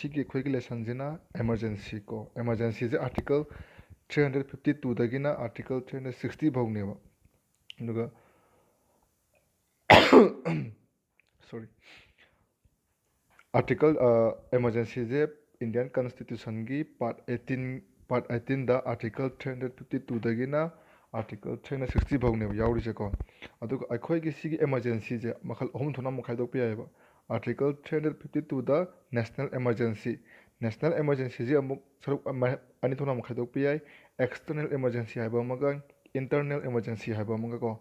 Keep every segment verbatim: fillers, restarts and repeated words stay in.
ꯁꯤꯒꯤ ꯑꯩꯈꯣꯏꯒꯤ ꯂꯦꯁꯟꯁꯤꯅ ꯏꯃꯥꯔꯖꯦꯟꯁꯤ ꯀꯣ, ꯏꯃꯥꯔꯖꯦꯟꯁꯤꯁꯦ ꯑꯥꯔꯇꯤꯀꯜ ꯊ꯭ꯔꯤ ꯍꯟꯗ꯭ꯔꯦꯠ ꯐꯤꯐꯇꯤ ꯇꯨꯗꯒꯤꯅ ꯑꯥꯔꯇꯤꯀꯜ ꯊ꯭ꯔꯤ ꯍꯟꯗ꯭ꯔꯦꯠ ꯁꯤꯛꯁꯇꯤ ꯐꯥꯎꯅꯦꯕ꯫ ꯑꯗꯨꯒ ꯁꯣꯔꯤ, ꯑꯥꯔꯇꯤꯀꯜ ꯏꯃꯥꯔꯖꯦꯟꯁꯤꯁꯦ ꯏꯟꯗꯤꯌꯥꯟ ꯀꯟꯁꯇꯤꯇ꯭ꯌꯨꯁꯟꯒꯤ ꯄꯥꯔꯠ ꯑꯩꯠꯇꯤꯟ, ꯄꯥꯔꯠ ꯑꯩꯠꯇꯤꯟꯗ ꯑꯥꯔꯇꯤꯀꯜ ꯊ꯭ꯔꯤ ꯍꯟꯗ꯭ꯔꯦꯠ ꯐꯤꯐꯇꯤ ꯇꯨꯗꯒꯤꯅ ꯑꯥꯔꯇꯤꯀꯜ ꯊ꯭ꯔꯤ ꯍꯟꯗ꯭ꯔꯦꯠ ꯁꯤꯛꯁꯇꯤ ꯐꯥꯎꯅꯦꯕ ꯌꯥꯎꯔꯤꯁꯦꯀꯣ꯫ ꯑꯗꯨꯒ ꯑꯩꯈꯣꯏꯒꯤ ꯁꯤꯒꯤ ꯏꯃꯥꯔꯖꯦꯟꯁꯤꯁꯦ ꯃꯈꯜ ꯑꯍꯨꯝ ꯊꯣꯛꯅ ꯑꯃꯨꯛ ꯈꯥꯏꯗꯣꯛꯄ ꯌꯥꯏꯑꯕ꯫ ꯑꯥꯔꯇꯤꯀꯜ ꯊ꯭ꯔꯤ ꯍꯟꯗ꯭ꯔꯦꯠ ꯐꯤꯐꯇꯤ ꯇꯨꯗ ꯅꯦꯁꯅꯦꯜ ꯏꯃꯥꯔꯖꯦꯟꯁꯤ, ꯅꯦꯁꯅꯦꯜ ꯏꯃꯥꯔꯖꯦꯟꯁꯤꯁꯦ ꯑꯃꯨꯛ ꯁꯔꯨꯛ ꯑꯃ, ꯑꯅꯤ ꯊꯣꯛꯅ ꯑꯃꯨꯛ ꯈꯥꯏꯗꯣꯛꯄ ꯌꯥꯏ꯫ ꯑꯦꯛꯁꯇꯔꯅꯦꯜ ꯏꯃꯥꯔꯖꯦꯟꯁꯤ ꯍꯥꯏꯕ ꯑꯃꯒ ꯏꯟꯇꯔꯅꯦꯜ ꯏꯃꯥꯔꯖꯦꯟꯁꯤ ꯍꯥꯏꯕ ꯑꯃꯒ ꯀꯣ꯫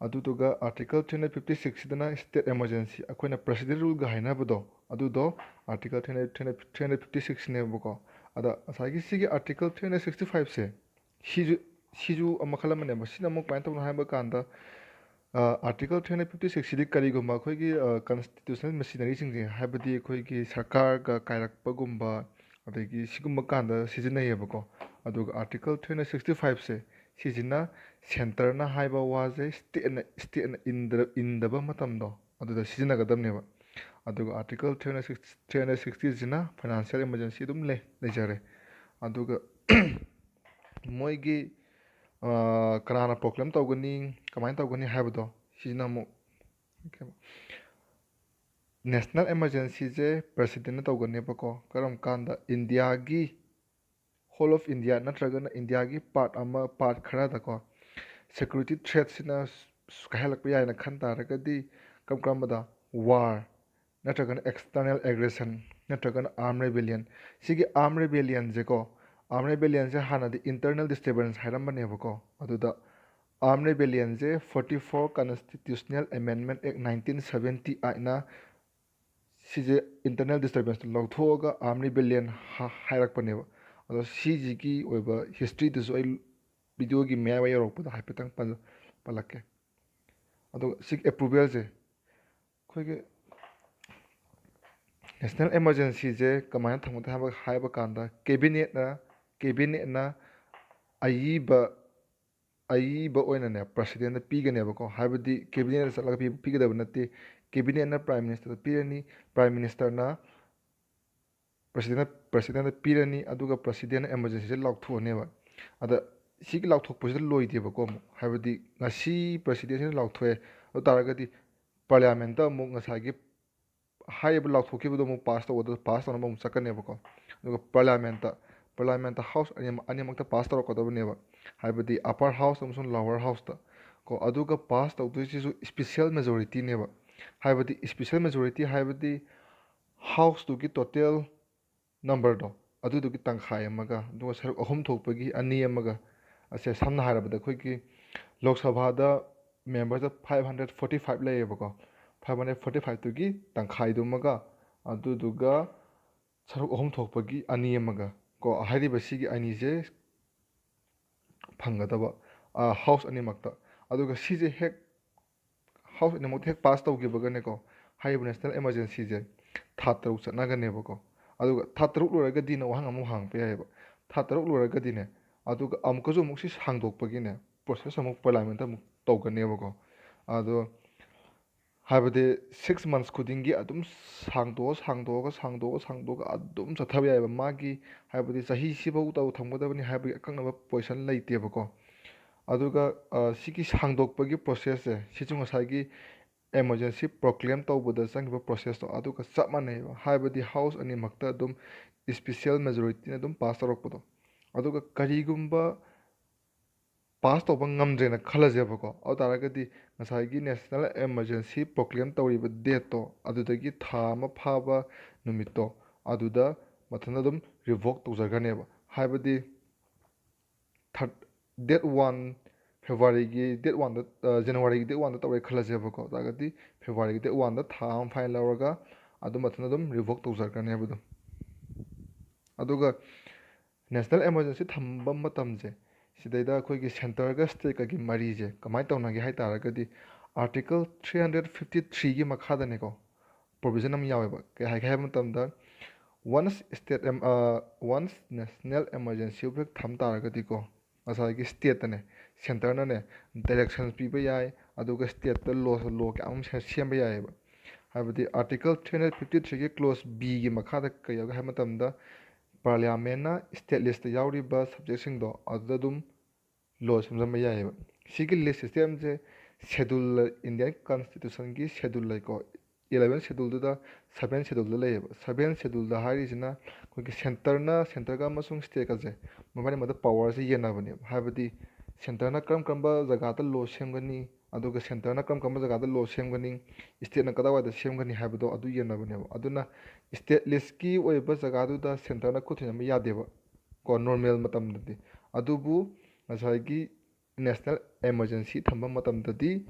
ꯑꯗꯨꯗꯨꯒ ꯑꯥꯔꯇꯤꯀꯜ ꯊ꯭ꯔꯤ ꯍꯟꯗ꯭ꯔꯦꯠ ꯐꯤꯐꯇꯤ ꯁꯤꯛꯁꯁꯤꯗꯅ ꯏꯁꯇꯦꯠ ꯏꯃꯥꯔꯖꯦꯟꯁꯤ, ꯑꯩꯈꯣꯏꯅ ꯄ꯭ꯔꯦꯁꯤꯗꯦꯟ ꯔꯨꯜꯒ ꯍꯥꯏꯅꯕꯗꯣ, ꯑꯗꯨꯗꯣ article three hundred, three hundred, three hundred fifty ꯁꯤꯛꯁꯅꯦꯕꯀꯣ꯫ ꯑꯗ ꯉꯁꯥꯏꯒꯤ ꯁꯤꯒꯤ ꯑꯥꯔꯇꯤꯀꯜ ꯊ꯭ꯔꯤ ꯍꯟꯗ꯭ꯔꯦꯠ ꯁꯤꯛꯁꯇꯤ ꯐꯥꯏꯚꯁꯦ, ꯁꯤꯁꯨ, ꯁꯤꯁꯨ ꯃꯈꯜ ꯑꯃꯅꯦꯕ꯫ ꯁꯤꯅ ꯑꯃꯨꯛ ꯀꯃꯥꯏꯅ ꯇꯧꯕꯅꯣ ꯍꯥꯏꯕ ꯀꯥꯟꯗ, ꯑꯥꯔꯇꯤꯀꯜ ꯊ꯭ꯔꯤ ꯍꯟꯗ꯭ꯔꯦꯠ ꯐꯤꯐꯇꯤ ꯁꯤꯛꯁꯁꯤꯗꯤ ꯀꯔꯤꯒꯨꯝꯕ ꯑꯩꯈꯣꯏꯒꯤ ꯀꯟꯁꯇꯤꯇ꯭ꯌꯨꯁꯅꯦꯜ ꯃꯦꯁꯤꯅꯔꯤꯁꯤꯡꯁꯦ, ꯍꯥꯏꯕꯗꯤ ꯑꯩꯈꯣꯏꯒꯤ ꯁꯔꯀꯥꯔꯒ ꯀꯥꯏꯔꯛꯄꯒꯨꯝꯕ, ꯑꯗꯒꯤ ꯁꯤꯒꯨꯝꯕ ꯀꯥꯟꯗ ꯁꯤꯖꯤꯟꯅꯩꯌꯦꯕꯀꯣ꯫ ꯑꯗꯨꯒ ꯑꯥꯔꯇꯤꯀꯜ ꯊ꯭ꯔꯤ ꯍꯟꯗ꯭ꯔꯦꯠ ꯁꯤꯛꯁꯇꯤ ꯐꯥꯏꯚꯁꯦ, ꯁꯤꯁꯤꯅ ꯁꯦꯟꯇꯔꯅ ꯍꯥꯏꯕ ꯋꯥꯁꯦ ꯁ꯭ꯇꯦꯠꯅ, ꯁ꯭ꯇꯦꯠꯅ ꯏꯟꯗ-, ꯏꯟꯗꯕ ꯃꯇꯝꯗꯣ ꯑꯗꯨꯗ ꯁꯤꯖꯤꯟꯅꯒꯗꯕꯅꯦꯕ꯫ ꯑꯗꯨꯒ article three hundred sixty, three hundred ꯁꯤꯛꯁꯇꯤꯁꯤꯅ ꯐꯥꯏꯅꯥꯟꯁꯤꯌꯦꯜ ꯏꯃꯥꯔꯖꯦꯟꯁꯤ ꯑꯗꯨꯝ ꯂꯩ, ꯂꯩꯖꯔꯦ꯫ ꯑꯗꯨꯒ ꯃꯣꯏꯒꯤ, ꯑꯥ, ꯀꯅꯥꯅ ꯄ꯭ꯔꯣꯀ꯭ꯂꯦꯝ ꯇꯧꯒꯅꯤ, ꯀꯃꯥꯏꯅ ꯇꯧꯒꯅꯤ ꯍꯥꯏꯕꯗꯣ, ꯁꯤꯁꯤꯅ ꯑꯃꯨꯛ ꯅꯦꯁꯅꯦꯜ ꯏꯃꯥꯔꯖꯦꯟꯁꯤꯁꯦ ꯄ꯭ꯔꯦꯁꯤꯗꯦꯟꯅ ꯇꯧꯒꯅꯦꯕꯀꯣ꯫ ꯀꯔꯝ ꯀꯥꯟꯗ ꯏꯟꯗꯤꯌꯥꯒꯤ, ꯍꯣꯜ ꯑꯣꯐ ꯏꯟꯗꯤꯌꯥ ꯅꯠꯇ꯭ꯔꯒꯅ ꯏꯟꯗꯤꯌꯥꯒꯤ ꯄꯥꯔꯠ ꯑꯃ, ꯄꯥꯔꯠ ꯈꯔꯗꯀꯣ ꯁꯦꯀ꯭ꯌꯨꯔꯤꯇꯤ ꯊ꯭ꯔꯦꯠꯁꯤꯅ ꯀꯥꯏꯍꯜꯂꯛꯄ ꯌꯥꯏꯅ ꯈꯟ ꯇꯥꯔꯒꯗꯤ, ꯀꯔꯝ ꯀꯔꯝꯕꯗ? ꯋꯥꯔ, ꯅꯠꯇ꯭ꯔꯒꯅ ꯑꯦꯛꯁꯇꯔꯅꯦꯜ ꯑꯦꯒ꯭ꯔꯦꯁꯟ, ꯅꯠꯇ꯭ꯔꯒꯅ ꯑꯥꯔꯝ ꯔꯦꯕꯦꯂꯤꯌꯟ꯫ ꯁꯤꯒꯤ ꯑꯥꯔꯝ ꯔꯦꯕꯦꯂꯤꯌꯟꯁꯦꯀꯣ, ꯑꯥꯔꯝ ꯔꯦꯕꯦꯂꯤꯌꯟꯁꯦ ꯍꯥꯟꯅꯗꯤ ꯏꯟꯇꯔꯅꯦꯜ ꯗꯤꯁꯇꯔꯕꯦꯟꯁ ꯍꯥꯏꯔꯝꯕꯅꯦꯕꯀꯣ꯫ ꯑꯗꯨꯗ ꯑꯥꯔꯝ ꯔꯦꯕꯦꯂꯤꯌꯟꯁꯦ forty four Constitutional Amendment Act nineteen seventy eightꯅ ꯁꯤꯁꯦ ꯏꯟꯇꯔꯅꯦꯜ ꯗꯤꯁꯇꯔꯕꯦꯟꯁꯇꯣ ꯂꯧꯊꯣꯛꯑꯒ ꯑꯥꯔꯝ ꯔꯦꯕꯦꯂꯤꯌꯟ ꯍꯥꯏꯔꯛꯄꯅꯦꯕ꯫ ꯑꯗꯣ ꯁꯤꯁꯤꯒꯤ ꯑꯣꯏꯕ ꯍꯤꯁꯇ꯭ꯔꯤꯗꯨꯁꯨ ꯑꯩ ꯚꯤꯗꯤꯑꯣꯒꯤ ꯃꯌꯥꯏ ꯋꯥꯏ ꯌꯧꯔꯛꯄꯗ ꯍꯥꯏꯐꯦꯠꯇꯪ ꯄꯜ-, ꯄꯜꯂꯛꯀꯦ꯫ ꯑꯗꯣ ꯁꯤꯒꯤ ꯑꯦꯄ꯭ꯔꯨꯚꯦꯜꯁꯦ, ꯑꯩꯈꯣꯏꯒꯤ ꯅꯦꯁꯅꯦꯜ ꯏꯃꯥꯔꯖꯦꯟꯁꯤꯁꯦ ꯀꯃꯥꯏꯅ ꯊꯝꯒꯗꯒꯦ ꯍꯥꯏꯕ, ꯍꯥꯏꯕ ꯀꯥꯟꯗ, ꯀꯦꯕꯤꯅꯦꯠꯅ, ꯀꯦꯕꯤꯅꯦꯠꯅ ꯑꯏꯕ, ꯑꯏꯕ ꯑꯣꯏꯅꯅꯦ ꯄ꯭ꯔꯦꯁꯤꯗꯦꯟꯗ ꯄꯤꯒꯅꯦꯕꯀꯣ꯫ ꯍꯥꯏꯕꯗꯤ ꯀꯦꯕꯤꯅꯦꯠꯇ ꯆꯠꯂꯒ ꯄꯤ-, ꯄꯤꯒꯗꯕ ꯅꯠꯇꯦ꯫ ꯀꯦꯕꯤꯅꯦꯠꯅ ꯄ꯭ꯔꯥꯏꯝ ꯃꯤꯅꯤꯁꯇꯔꯗ ꯄꯤꯔꯅꯤ, ꯄ꯭ꯔꯥꯏꯝ ꯃꯤꯅꯤꯁꯇꯔꯅ ꯄ꯭ꯔꯁꯤꯗꯦꯟꯅ ꯄ꯭ꯔꯁꯤꯗꯦꯟꯗ ꯄꯤꯔꯅꯤ, ꯑꯗꯨꯒ ꯄ꯭ꯔꯁꯤꯗꯦꯟꯅ ꯑꯦꯃꯔꯖꯦꯟꯁꯤꯁꯦ ꯂꯥꯎꯊꯣꯛꯑꯅꯦꯕ꯫ ꯑꯗ ꯁꯤꯒꯤ ꯂꯥꯎꯊꯣꯛꯄꯁꯤꯗ ꯂꯣꯏꯗꯦꯕꯀꯣ꯫ ꯑꯃꯨꯛ ꯍꯥꯏꯕꯗꯤ ꯉꯁꯤ ꯄ꯭ꯔꯁꯤꯗꯦꯟꯁꯤꯅ ꯂꯥꯎꯊꯣꯛꯑꯦ, ꯑꯗꯨ ꯇꯥꯔꯒꯗꯤ ꯄꯥꯔꯂꯤꯌꯥꯃꯦꯟꯇ ꯑꯃꯨꯛ ꯉꯁꯥꯏꯒꯤ ꯍꯥꯏꯔꯤꯕ ꯂꯥꯎꯊꯣꯛꯈꯤꯕꯗꯣ ꯑꯃꯨꯛ ꯄꯥꯁ ꯇꯧꯕꯗ ꯄꯥꯁ ꯇꯧꯅꯕ ꯑꯃꯨꯛ ꯆꯠꯀꯅꯦꯕꯀꯣ꯫ ꯑꯗꯨꯒ ꯄꯥꯔꯂꯤꯌꯥꯃꯦꯟꯇ ꯄꯥꯔꯂꯤꯌꯥꯃꯦꯟꯇ ꯍꯥꯎꯁ ꯑꯅꯤꯃꯛ ꯑꯅꯤꯃꯛꯇ ꯄꯥꯁ ꯇꯧꯔꯛꯀꯗꯕꯅꯦꯕ꯫ ꯍꯥꯏꯕꯗꯤ ꯑꯄꯔ ꯍꯥꯎꯁ ꯑꯃꯁꯨꯡ ꯂꯣꯋꯔ ꯍꯥꯎꯁꯇ ꯀꯣ꯫ ꯑꯗꯨꯒ ꯄꯥꯁ ꯇꯧꯗꯣꯏꯁꯤꯁꯨ ꯏꯁꯄꯤꯁꯦꯜ ꯃꯦꯖꯣꯔꯤꯇꯤꯅꯦꯕ꯫ ꯍꯥꯏꯕꯗꯤ ꯏꯁꯄꯤꯁꯦꯜ ꯃꯦꯖꯣꯔꯤꯇꯤ ꯍꯥꯏꯕꯗꯤ ꯍꯥꯎꯁꯇꯨꯒꯤ ꯇꯣꯇꯦꯜ ꯅꯝꯕꯔꯗꯣ ꯑꯗꯨꯗꯨꯒꯤ ꯇꯪꯈꯥꯏ ꯑꯃꯒ, ꯑꯗꯨꯒ ꯁꯔꯨꯛ ꯑꯍꯨꯝ ꯊꯣꯛꯄꯒꯤ ꯑꯅꯤ ꯑꯃꯒ꯫ ꯑꯁꯦ ꯁꯝꯅ ꯍꯥꯏꯔꯕꯗ ꯑꯩꯈꯣꯏꯒꯤ ꯂꯣꯛ ꯁꯚꯥꯗ ꯃꯦꯝꯕꯔꯁꯦ ꯐꯥꯏꯚ ꯍꯟꯗ꯭ꯔꯦꯠ ꯐꯣꯔꯇꯤ ꯐꯥꯏꯚ ꯂꯩꯌꯦꯕꯀꯣ꯫ ꯐꯥꯏꯚ ꯍꯟꯗ꯭ꯔꯦꯠ ꯐꯣꯔꯇꯤ ꯐꯥꯏꯚꯇꯨꯒꯤ ꯇꯪꯈꯥꯏꯗꯨꯃꯒ, ꯑꯗꯨꯗꯨꯒ ꯁꯔꯨꯛ ꯑꯍꯨꯝ ꯊꯣꯛꯄꯒꯤ ꯑꯅꯤ ꯑꯃꯒ ꯀꯣ꯫ ꯍꯥꯏꯔꯤꯕ ꯁꯤꯒꯤ ꯑꯅꯤꯁꯦ ꯐꯪꯒꯗꯕ, ꯍꯥꯎꯁ ꯑꯅꯤꯃꯛꯇ꯫ ꯑꯗꯨꯒ ꯁꯤꯁꯦ ꯍꯦꯛ ꯍꯥꯎꯁ ꯑꯅꯤꯃꯛꯇ ꯍꯦꯛ ꯄꯥꯁ ꯇꯧꯈꯤꯕꯒꯅꯦꯀꯣ, ꯍꯥꯏꯔꯤꯕ ꯅꯦꯁꯅꯦꯜ ꯏꯃꯥꯔꯖꯦꯟꯁꯤꯁꯦ ꯊꯥ ꯇꯔꯨꯛ ꯆꯠꯅꯒꯅꯦꯕꯀꯣ꯫ ꯑꯗꯨꯒ ꯊꯥ ꯇꯔꯨꯛ ꯂꯣꯏꯔꯒꯗꯤꯅ ꯋꯥꯍꯪ ꯑꯃꯨꯛ ꯍꯪꯉꯛꯄ ꯌꯥꯏꯑꯕ꯫ ꯊꯥ ꯇꯔꯨꯛ ꯂꯣꯏꯔꯒꯗꯤꯅꯦ, ꯑꯗꯨꯒ ꯑꯃꯨꯛꯀꯁꯨ ꯑꯃꯨꯛ ꯁꯤ ꯁꯥꯡꯗꯣꯛꯄꯒꯤꯅꯦ ꯄ꯭ꯔꯣꯁꯦꯁ ꯑꯃꯨꯛ ꯄꯥꯔꯂꯤꯌꯥꯃꯦꯟꯇ ꯑꯃꯨꯛ ꯇꯧꯒꯅꯦꯕꯀꯣ꯫ ꯑꯗꯣ ꯍꯥꯏꯕꯗꯤ ꯁꯤꯛꯁ ꯃꯟꯁ ꯈꯨꯗꯤꯡꯒꯤ ꯑꯗꯨꯝ ꯁꯥꯡꯗꯣꯛꯑ ꯁꯥꯡꯗꯣꯛꯑꯒ ꯁꯥꯡꯗꯣꯛꯑ ꯁꯥꯡꯗꯣꯛꯑꯒ ꯑꯗꯨꯝ ꯆꯠꯊꯕ ꯌꯥꯏꯑꯕ꯫ ꯃꯥꯒꯤ ꯍꯥꯏꯕꯗꯤ ꯆꯍꯤꯁꯤꯐꯧ ꯇꯧ ꯊꯝꯒꯗꯕꯅꯤ ꯍꯥꯏꯕꯒꯤ ꯑꯀꯛꯅꯕ ꯄꯣꯖꯤꯁꯟ ꯂꯩꯇꯦꯕꯀꯣ꯫ ꯑꯗꯨꯒ ꯁꯤꯒꯤ ꯁꯥꯡꯗꯣꯛꯄꯒꯤ ꯄ꯭ꯔꯣꯁꯦꯁꯁꯦ ꯁꯤꯁꯨ ꯉꯁꯥꯏꯒꯤ ꯏꯃꯥꯔꯖꯦꯟꯁꯤ ꯄ꯭ꯔꯣꯀ꯭ꯂꯦꯝ ꯇꯧꯕꯗ ꯆꯪꯈꯤꯕ ꯄ꯭ꯔꯣꯁꯦꯁꯇꯣ ꯑꯗꯨꯒ ꯆꯞ ꯃꯥꯟꯅꯩꯕ꯫ ꯍꯥꯏꯕꯗꯤ ꯍꯥꯎꯁ ꯑꯅꯤꯃꯛꯇ ꯑꯗꯨꯝ ꯏꯁꯄꯤꯁꯦꯜ ꯃꯦꯖꯣꯔꯤꯇꯤꯅ ꯑꯗꯨꯝ ꯄꯥꯁ ꯇꯧꯔꯛꯄꯗꯣ꯫ ꯑꯗꯨꯒ ꯀꯔꯤꯒꯨꯝꯕ ꯄꯥꯁ ꯇꯧꯕ ꯉꯝꯗ꯭ꯔꯦꯅ ꯈꯜꯂꯁꯦꯕꯀꯣ꯫ ꯑꯗꯨ ꯇꯥꯔꯒꯗꯤ ꯉꯁꯥꯏꯒꯤ ꯅꯦꯁꯅꯦꯜ ꯏꯃꯥꯔꯖꯦꯟꯁꯤ ꯄ꯭ꯔꯣꯀ꯭ꯂꯦꯝ ꯇꯧꯔꯤꯕ ꯗꯦꯠꯇꯣ, ꯑꯗꯨꯗꯒꯤ ꯊꯥ ꯑꯃ ꯐꯥꯕ ꯅꯨꯃꯤꯠꯇꯣ, ꯑꯗꯨꯗ ꯃꯊꯟꯇ ꯑꯗꯨꯝ ꯔꯤꯚꯣꯛ ꯇꯧꯖꯈ꯭ꯔꯅꯦꯕ꯫ ꯍꯥꯏꯕꯗꯤ ꯊꯥꯔꯠ ꯗꯦꯠ ꯋꯥꯟ, ꯐꯦꯕ꯭ꯔꯨꯋꯥꯔꯤꯒꯤ ꯗꯦꯠ ꯋꯥꯟꯗ, ꯖꯅꯋꯥꯔꯤꯒꯤ ꯗꯦꯠ ꯋꯥꯟꯗ ꯇꯧꯔꯦ ꯈꯜꯂꯁꯦꯕꯀꯣ꯫ ꯑꯗꯨ ꯇꯥꯔꯒꯗꯤ ꯐꯦꯕ꯭ꯔꯨꯋꯥꯔꯤꯒꯤ ꯗꯦꯠ ꯋꯥꯟꯗ ꯊꯥ ꯑꯃ ꯐꯥꯏꯟ ꯂꯧꯔꯒ ꯑꯗꯨꯝ ꯃꯊꯟꯇ ꯑꯗꯨꯝ ꯔꯤꯚꯣꯛ ꯇꯧꯖꯔꯛꯀꯅꯦꯕ ꯑꯗꯨꯝ꯫ ꯑꯗꯨꯒ ꯅꯦꯁꯅꯦꯜ ꯏꯃꯥꯔꯖꯦꯟꯁꯤ ꯊꯝꯕ ꯃꯇꯝꯁꯦ, ꯁꯤꯗꯩꯗ ꯑꯩꯈꯣꯏꯒꯤ ꯁꯦꯟꯇꯔꯒ ꯁ꯭ꯇꯦꯠꯀꯒꯤ ꯃꯔꯤꯁꯦ ꯀꯃꯥꯏꯅ ꯇꯧꯅꯒꯦ ꯍꯥꯏ ꯇꯥꯔꯒꯗꯤ, ꯑꯥꯔꯇꯤꯀꯜ ꯊ꯭ꯔꯤ ꯍꯟꯗ꯭ꯔꯦꯠ ꯐꯤꯐꯇꯤ ꯊ꯭ꯔꯤꯒꯤ ꯃꯈꯥꯗꯅꯦꯀꯣ, ꯄ꯭ꯔꯣꯕꯤꯖꯟ ꯑꯃ ꯌꯥꯎꯋꯦꯕ꯫ ꯀꯩ ꯍꯥꯏꯒꯦ ꯍꯥꯏꯕ ꯃꯇꯝꯗ, ꯋꯟꯁ ꯁ꯭ꯇꯦꯠ, ꯋꯟꯁ ꯅꯦꯁꯅꯦꯜ ꯏꯃꯥꯔꯖꯦꯟꯁꯤꯕꯨ ꯍꯦꯛ ꯊꯝ ꯇꯥꯔꯒꯗꯤꯀꯣ, ꯉꯁꯥꯏꯒꯤ ꯁ꯭ꯇꯦꯠꯇꯅꯦ, ꯁꯦꯟꯇꯔꯅꯅꯦ ꯗꯥꯏꯔꯦꯛꯁꯟ ꯄꯤꯕ ꯌꯥꯏ, ꯑꯗꯨꯒ ꯁ꯭ꯇꯦꯠꯇ ꯂꯣ, ꯂꯣ ꯀꯌꯥ ꯑꯃ ꯁꯦꯝꯕ ꯌꯥꯏꯑꯕ꯫ ꯍꯥꯏꯕꯗꯤ Article three hundred fifty three ꯒꯤ clause B ꯒꯤ ꯃꯈꯥꯗ ꯀꯩ ꯌꯥꯎꯒꯦ ꯍꯥꯏꯕ ꯃꯇꯝꯗ, Parliament ꯅ state list ꯇ ꯌꯥꯎꯔꯤꯕ subject ꯁꯤꯡꯗꯣ ꯑꯗꯨꯗ ꯑꯗꯨꯝ law ꯁꯦꯝꯖꯤꯟꯕ ꯌꯥꯏꯑꯕ꯫ ꯁꯤꯒꯤ list system ꯁꯦ schedule, Indian Constitution ꯒꯤ schedule ꯂꯩꯀꯣ, eleven schedule ꯗꯨꯗ seven schedule ꯗ ꯂꯩꯌꯦꯕ꯫ Seven schedule ꯗ ꯍꯥꯏꯔꯤꯁꯤꯅ ꯑꯩꯈꯣꯏꯒꯤ centre ꯅ, centre ꯒ ꯑꯃꯁꯨꯡ state ꯀꯁꯦ, ꯃꯕꯥꯅꯤ ꯃꯔꯛꯇ power ꯁꯦ ꯌꯦꯟꯅꯕꯅꯦꯕ꯫ ꯍꯥꯏꯕꯗꯤ centre ꯅ ꯀꯔꯝ ꯀꯔꯝꯕ ꯖꯒꯥꯗ law ꯁꯦꯝꯒꯅꯤ, ꯑꯗꯨꯒ centre ꯅ ꯀꯔꯝ ꯀꯔꯝꯕ ꯖꯒꯥꯗ law ꯁꯦꯝꯒꯅꯤ, state ꯅ ꯀꯗꯥꯏꯋꯥꯏꯗ ꯁꯦꯝꯒꯅꯤ ꯍꯥꯏꯕꯗꯣ ꯑꯗꯨ ꯌꯦꯟꯅꯕꯅꯦꯕ꯫ ꯑꯗꯨꯅ state list ꯀꯤ ꯑꯣꯏꯕ ꯖꯒꯥꯗꯨꯗ centre ꯅ ꯈꯨꯠ ꯊꯤꯟꯖꯤꯟꯕ ꯌꯥꯗꯦꯕ ꯀꯣ, normal ꯃꯇꯝꯗꯗꯤ꯫ ꯑꯗꯨꯕꯨ ꯉꯁꯥꯏꯒꯤ national emergency ꯊꯝꯕ ꯃꯇꯝꯗꯗꯤ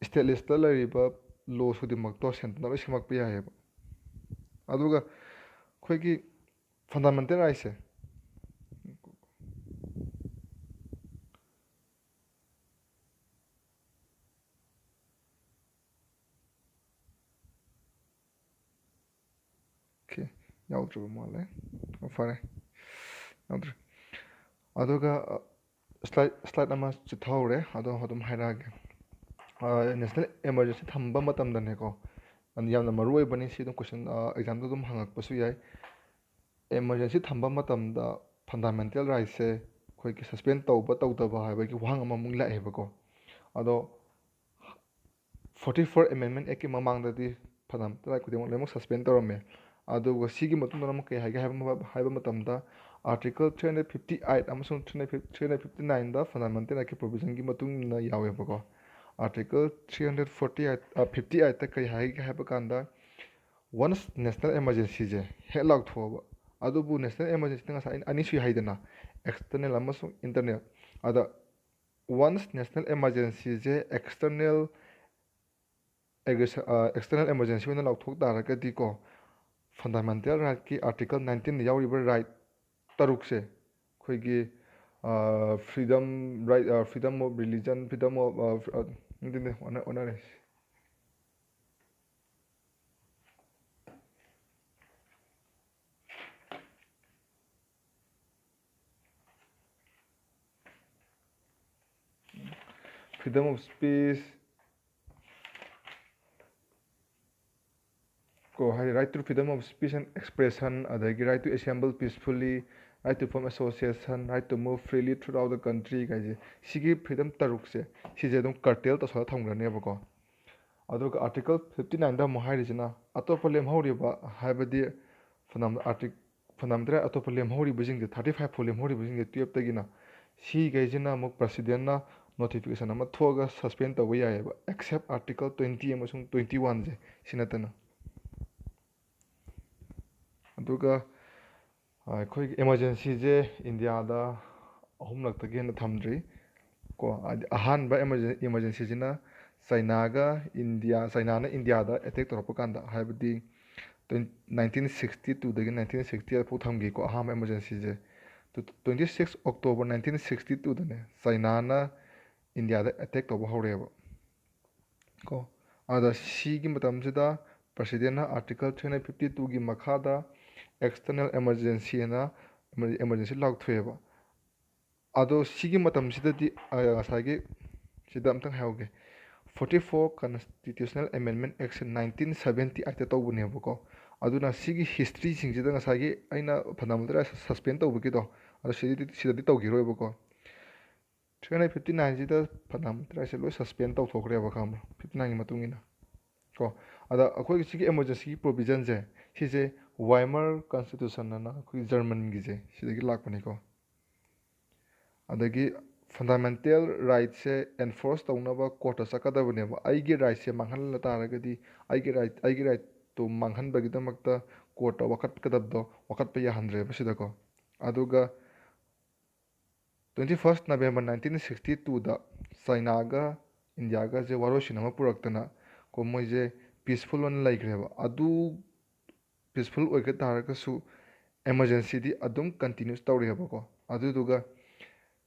state list ꯇ ꯂꯩꯔꯤꯕ law ꯈꯨꯗꯤꯡꯃꯛꯇꯣ centre ꯅ ꯂꯣꯏ ꯁꯦꯝꯃꯛꯄ ꯌꯥꯏꯑꯕ꯫ ꯑꯗꯨꯒ ꯑꯩꯈꯣꯏꯒꯤ fundamental right ꯁꯦ, okay, ꯌꯥꯎꯗ꯭ꯔꯕ ꯃꯥꯜꯂꯦ꯫ ꯑꯣ, ꯐꯔꯦ, ꯌꯥꯎꯗ꯭ꯔꯦ꯫ ꯑꯗꯨꯒ, ꯑ, slide, slide ꯑꯃ ꯆꯤꯊꯍꯧꯔꯦ, ꯑꯗꯣ ꯑꯗꯨꯝ ꯍꯥꯏꯔꯛꯑꯒꯦ꯫ ꯑ, national emergency ꯊꯝꯕ ꯃꯇꯝꯗꯅꯦꯀꯣ, ꯑꯗꯨ ꯌꯥꯝꯅ ꯃꯔꯨ ꯑꯣꯏꯕꯅꯤ, ꯁꯤ ꯑꯗꯨꯝ question, ꯑ, exam ꯗ ꯑꯗꯨꯝ ꯍꯪꯉꯛꯄꯁꯨ ꯌꯥꯏ꯫ Emergency ꯊꯝꯕ ꯃꯇꯝꯗ fundamental right ꯁꯦ ꯑꯩꯈꯣꯏꯒꯤ suspend ꯇꯧꯕ ꯇꯧꯗꯕ ꯍꯥꯏꯕꯒꯤ ꯋꯥꯍꯪ ꯑꯃꯃꯨꯛ ꯂꯥꯛꯑꯦꯕꯀꯣ꯫ ꯑꯗꯣ forty four Amendment Act ꯀꯤ ꯃꯃꯥꯡꯗꯗꯤ fundamental right ꯈꯨꯗꯤꯡꯃꯛ ꯂꯣꯏꯅꯃꯛ suspend ꯇꯧꯔꯝꯃꯦ꯫ ꯑꯗꯨꯒ ꯁꯤꯒꯤ ꯃꯇꯨꯡꯗ ꯑꯃꯨꯛ ꯀꯩ ꯍꯥꯏꯒꯦ ꯍꯥꯏꯕ, ꯍꯥꯏꯕ ꯃꯇꯝꯗ, Article three hundred fifty eight ꯑꯃꯁꯨꯡ three hundred fifty, three hundred fifty nine ꯗ fundamental right ꯀꯤ provision ꯒꯤ ꯃꯇꯨꯡ ꯏꯟꯅ ꯌꯥꯎꯋꯦꯕꯀꯣ꯫ Article three hundred forty eight, ꯑ, fifty eight ꯇ ꯀꯩ ꯍꯥꯏꯒꯦ ꯍꯥꯏꯕ ꯀꯥꯟꯗ, once national emergency ꯁꯦ ꯍꯦꯛ ꯂꯥꯎꯊꯣꯛꯑꯕ, ꯑꯗꯨꯕꯨ national emergency ꯉꯁꯥꯏ ꯑꯩꯅ ꯑꯅꯤ ꯁꯨꯏ ꯍꯥꯏꯗꯅ, external ꯑꯃꯁꯨꯡ internal꯫ ꯑꯗ once national emergency ꯁꯦ external aggression, ꯑ, external emergency ꯑꯣꯏꯅ ꯂꯥꯎꯊꯣꯛ ꯇꯥꯔꯒꯗꯤꯀꯣ, fundamental right ꯀꯤ Article nineteen ꯗ ꯌꯥꯎꯔꯤꯕ right ꯇꯔꯨꯛꯁꯦ, ꯑꯩꯈꯣꯏꯒꯤ, ꯑ, freedom, right, ꯑ, freedom of religion, freedom of, ꯑ, ꯑ, ꯅꯠꯇꯦ, ꯅꯠꯇꯦ, ꯑꯣꯟꯅ-, ꯑꯣꯟꯅꯔꯦ꯫ Freedom of speech, ꯍꯥꯏꯗꯤ right to freedom of speech and expression, ꯑꯗꯒꯤ right to assemble peacefully, right to form association, right to move freely throughout the country ꯀꯥꯏꯁꯦ, ꯁꯤꯒꯤ freedom ꯇꯔꯨꯛꯁꯦ, ꯁꯤꯁꯦ ꯑꯗꯨꯝ curtail ꯇꯧꯁꯜꯂ ꯊꯝꯈ꯭ꯔꯅꯦꯕꯀꯣ꯫ ꯑꯗꯨꯒ Article fifty nineꯗ ꯑꯃꯨꯛ ꯍꯥꯏꯔꯤꯁꯤꯅ ꯑꯇꯣꯞꯄ ꯂꯦꯝꯍꯧꯔꯤꯕ, ꯍꯥꯏꯕꯗꯤ fundam-, artic-, fundamental right ꯑꯇꯣꯞꯄ ꯂꯦꯝꯍꯧꯔꯤꯕꯁꯤꯡꯁꯦ, thirty five ꯐꯥꯎ ꯂꯦꯝꯍꯧꯔꯤꯕꯁꯤꯡꯁꯦ, twelveꯇꯒꯤꯅ, ꯁꯤꯈꯩꯁꯤꯅ ꯑꯃꯨꯛ presidentꯅ notification ꯑꯃ ꯊꯣꯛꯑꯒ suspend ꯇꯧꯕ ꯌꯥꯏꯑꯕ, except Article twenty ꯑꯃꯁꯨꯡ twenty oneꯁꯦ, ꯁꯤ ꯅꯠꯇꯅ꯫ ꯑꯗꯨꯒ ꯑꯩꯈꯣꯏꯒꯤ emergencyꯁꯦ ꯏꯟꯗꯤꯌꯥꯗ ꯑꯍꯨꯝꯂꯛꯇꯒꯤ ꯍꯦꯟꯅ ꯊꯝꯗ꯭ꯔꯤ ꯀꯣ꯫ ꯍꯥꯏꯗꯤ ꯑꯍꯥꯟꯕ emergen-, emergencyꯁꯤꯅ ꯆꯥꯏꯅꯥꯒ ꯏꯟꯗꯤꯌꯥ, ꯆꯥꯏꯅꯥꯅ ꯏꯟꯗꯤꯌꯥꯗ attack ꯇꯧꯔꯛꯄ ꯀꯥꯟꯗ, ꯍꯥꯏꯕꯗꯤ twen-, nineteen sixty twoꯗꯒꯤ nineteen sixty eight ꯐꯥꯎ ꯊꯝꯈꯤꯀꯣ, ꯑꯍꯥꯟꯕ emergencyꯁꯦ꯫ Twenty six October nineteen sixty twoꯗꯅꯦ ꯆꯥꯏꯅꯥꯅ ꯏꯟꯗꯤꯌꯥꯗ attack ꯇꯧꯕ ꯍꯧꯔꯛꯑꯦꯕ ꯀꯣ꯫ ꯑꯗ ꯁꯤꯒꯤ ꯃꯇꯝꯁꯤꯗ presidentꯅ Article three hundred fifty twoꯒꯤ ꯃꯈꯥꯗ external emergency ꯍꯥꯏꯅ emer-, emergency ꯂꯥꯎꯊꯣꯛꯑꯦꯕ꯫ ꯑꯗꯣ ꯁꯤꯒꯤ ꯃꯇꯝꯁꯤꯗꯗꯤ, ꯑ, ꯉꯁꯥꯏꯒꯤ ꯁꯤꯗ ꯑꯝꯇꯪ ꯍꯥꯏꯍꯧꯒꯦ, forty four Constitutional Amendment Act nineteen seventy eightꯇ ꯇꯧꯕꯅꯦꯕꯀꯣ꯫ ꯑꯗꯨꯅ ꯁꯤꯒꯤ historyꯁꯤꯡꯁꯤꯗ ꯉꯁꯥꯏꯒꯤ ꯑꯩꯅ fundamental right suspend ꯇꯧꯕꯒꯤꯗꯣ, ꯑꯗꯣ ꯁꯤꯗꯗꯤ, ꯁꯤꯗꯗꯤ ꯇꯧꯈꯤꯔꯣꯏꯕꯀꯣ꯫ Three hundred fifty nineꯁꯤꯗ fundamental rightꯁꯦ ꯂꯣꯏ suspend ꯇꯧꯊꯣꯛꯈ꯭ꯔꯦꯕ, ꯈꯪꯕ꯭ꯔꯥ? Fifty nineꯒꯤ ꯃꯇꯨꯡ ꯏꯟꯅ ꯀꯣ꯫ ꯑꯗ ꯑꯩꯈꯣꯏꯒꯤ ꯁꯤꯒꯤ emergencyꯒꯤ provisionꯁꯦ, ꯁꯤꯁꯦ Weimar Constitution ꯑꯅ ꯑꯩꯈꯣꯏꯒꯤ Germanꯒꯤꯁꯦ, ꯁꯤꯗꯒꯤ ꯂꯥꯛꯄꯅꯤꯀꯣ꯫ ꯑꯗꯒꯤ fundamental rightꯁꯦ enforce ꯇꯧꯅꯕ courtꯇ ꯆꯠꯀꯗꯕꯅꯦꯕ꯫ ꯑꯩꯒꯤ rightꯁꯦ ꯃꯥꯡꯍꯜꯂ ꯇꯥꯔꯒꯗꯤ, ꯑꯩꯒꯤ right, ꯑꯩꯒꯤ rightꯇꯣ ꯃꯥꯡꯍꯟꯕꯒꯤꯗꯃꯛꯇ courtꯇ ꯋꯥꯀꯠꯀꯗꯕꯗꯣ ꯋꯥꯀꯠꯄ ꯌꯥꯍꯟꯗ꯭ꯔꯦꯕ ꯁꯤꯗꯀꯣ꯫ ꯑꯗꯨꯒ twenty first November nineteen sixty twoꯗ ꯆꯥꯏꯅꯥꯒ ꯏꯟꯗꯤꯌꯥꯒꯁꯦ ꯋꯥꯔꯣꯏꯁꯤꯟ ꯑꯃ ꯄꯨꯔꯛꯇꯅ ꯀꯣ, ꯃꯣꯏꯁꯦ peaceful ꯑꯣꯏꯅ ꯂꯩꯈ꯭ꯔꯦꯕ꯫ ꯑꯗꯨ peaceful ꯑꯣꯏꯒ ꯇꯥꯔꯒꯁꯨ emergencyꯗꯤ ꯑꯗꯨꯝ continue ꯇꯧꯔꯤꯑꯕꯀꯣ꯫ ꯑꯗꯨꯗꯨꯒ